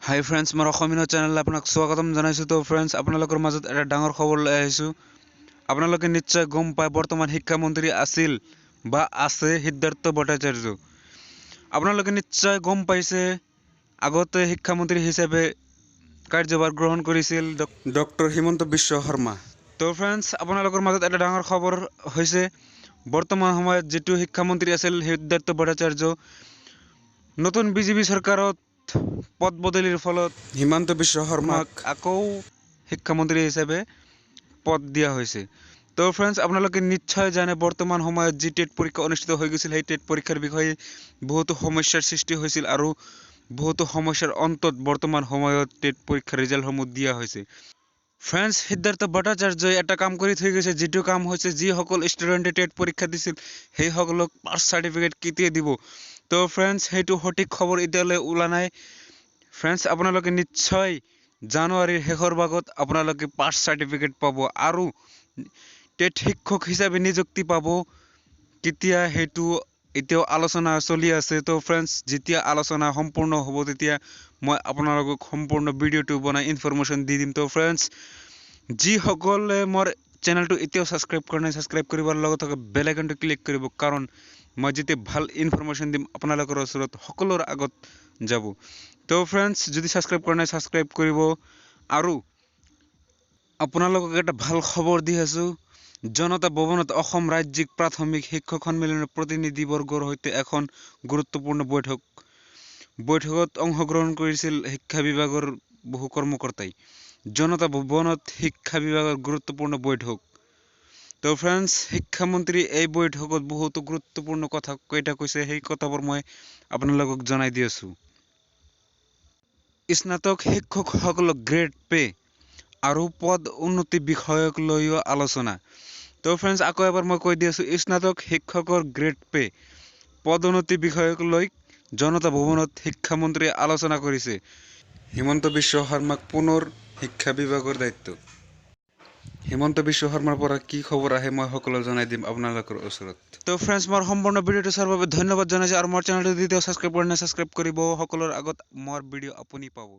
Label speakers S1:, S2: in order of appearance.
S1: হাই friends, মোৰ অসমীয়া channel আপোনাক স্বাগতম জনাইছোঁ। তো ফ্ৰেণ্ডছ, আপোনালোকৰ মাজত এটা ডাঙৰ খবৰ লৈ আহিছোঁ। আপোনালোকে নিশ্চয় গম পায়, বৰ্তমান শিক্ষামন্ত্ৰী আছিল বা আছে সিদ্ধাৰ্থ ভট্টাচাৰ্য। আপোনালোকে নিশ্চয় গম পাইছে, আগতে শিক্ষামন্ত্ৰী হিচাপে কাৰ্যভাৰ গ্ৰহণ কৰিছিল ডক্টৰ হিমন্ত বিশ্ব শৰ্মা। তো ফ্ৰেণ্ডছ, আপোনালোকৰ মাজত এটা ডাঙৰ খবৰ হৈছে, বৰ্তমান সময়ত যিটো শিক্ষামন্ত্ৰী আছিল সিদ্ধাৰ্থ ভট্টাচাৰ্য, নতুন বিজেপি চৰকাৰত পদ বদলিৰ ফলত হিমন্ত বিশ্ব শৰ্মাক আকৌ শিক্ষামন্ত্ৰী হিচাপে পদ দিয়া হৈছে। তো ফ্ৰেণ্ডছ, আপোনালোকে নিশ্চয় জানে, বৰ্তমান সময়ত যি টেট পৰীক্ষা অনুষ্ঠিত হৈ গৈছিল, সেই টেট পৰীক্ষাৰ বিষয়ে বহুতো সমস্যাৰ সৃষ্টি হৈছিল আৰু বহুতো সমস্যাৰ অন্তত বৰ্তমান সময়ত টেট পৰীক্ষাৰ ৰিজাল্টসমূহ দিয়া হৈছে। ফ্ৰেণ্ডছ, সিদ্ধাৰ্থ ভট্টাচাৰ্যই এটা কাম কৰি থৈ গৈছে, যিটো কাম হৈছে যিসকল ষ্টুডেণ্টে টেট পৰীক্ষা দিছিল সেইসকলক পাছ চাৰ্টিফিকেট কেতিয়া দিব। তো ফ্ৰেণ্ডছ, সেইটো সঠিক খবৰ এতিয়ালৈ ওলোৱা নাই। ফ্ৰেণ্ডছ, আপোনালোকে নিশ্চয় জানুৱাৰীৰ শেষৰ ভাগত আপোনালোকে পাছ চাৰ্টিফিকেট পাব আৰু টেট শিক্ষক হিচাপে নিযুক্তি পাব কেতিয়া, সেইটো এতিয়াও আলোচনা চলি আছে। তো ফ্ৰেণ্ডছ, যেতিয়া আলোচনা সম্পূৰ্ণ হ'ব, তেতিয়া মই আপোনালোকক সম্পূৰ্ণ ভিডিঅ'টো বনাই ইনফৰমেশ্যন দি দিম। তো ফ্ৰেণ্ডছ, যিসকলে মোৰ চেনেলটো এতিয়াও ছাবস্ক্ৰাইব কৰা নাই, ছাবস্ক্ৰাইব কৰিবৰ লগত থকা বেল আইকনটো ক্লিক কৰিব, কাৰণ মই যেতিয়া ভাল ইনফৰমেশ্যন দিম, আপোনালোকৰ ওচৰত সকলোৰে আগত যাব। তো ফ্ৰেণ্ডছ, যদি ছাবস্ক্ৰাইব কৰা নাই, ছাবস্ক্ৰাইব কৰিব। আৰু আপোনালোকক এটা ভাল খবৰ দি আছোঁ। জনতা ভৱনত অসম ৰাজ্যিক প্ৰাথমিক শিক্ষক সন্মিলনৰ প্ৰতিনিধিবৰ্গৰ সৈতে এখন গুৰুত্বপূৰ্ণ বৈঠক। বৈঠকত অংশগ্ৰহণ কৰিছিল শিক্ষা বিভাগৰ বহু কৰ্মকৰ্তাই। জনতা ভৱনত শিক্ষা বিভাগৰ গুৰুত্বপূৰ্ণ বৈঠক। তো ফ্ৰেণ্ডছ, শিক্ষামন্ত্ৰী এই বৈঠকত বহুতো গুৰুত্বপূৰ্ণ কথা কেইটা কৈছে, সেই কথাবোৰ মই আপোনালোকক জনাই দি আছোঁ। স্নাতক শিক্ষকসকলক গ্ৰেড পে আৰু পদ উন্নতি বিষয়ক লৈও আলোচনা। তো ফ্ৰেণ্ডছ, আকৌ এবাৰ মই কৈ দি আছোঁ, স্নাতক শিক্ষকৰ গ্ৰেড পে, পদোন্নতি বিষয়ক লৈ জনতা ভৱনত শিক্ষামন্ত্ৰীয়ে আলোচনা কৰিছে। হিমন্ত বিশ্ব শৰ্মাক পুনৰ শিক্ষা বিভাগৰ দায়িত্ব। হিমন্ত বিশ্ব শৰ্মাৰ পৰা কি খবৰ আহে, মই সকলো জনাই দিম আপোনালোকৰ ওচৰত। তো ফ্ৰেণ্ডছ, মোৰ সম্পূৰ্ণ ভিডিঅ'টো চোৱাৰ বাবে ধন্যবাদ জনাইছোঁ আৰু মোৰ চেনেলটো দ্বিতীয় ছাবস্ক্ৰাইব কৰা নাই, ছাবস্ক্ৰাইব কৰিব। সকলোৰ আগত মোৰ ভিডিঅ' আপুনি পাব।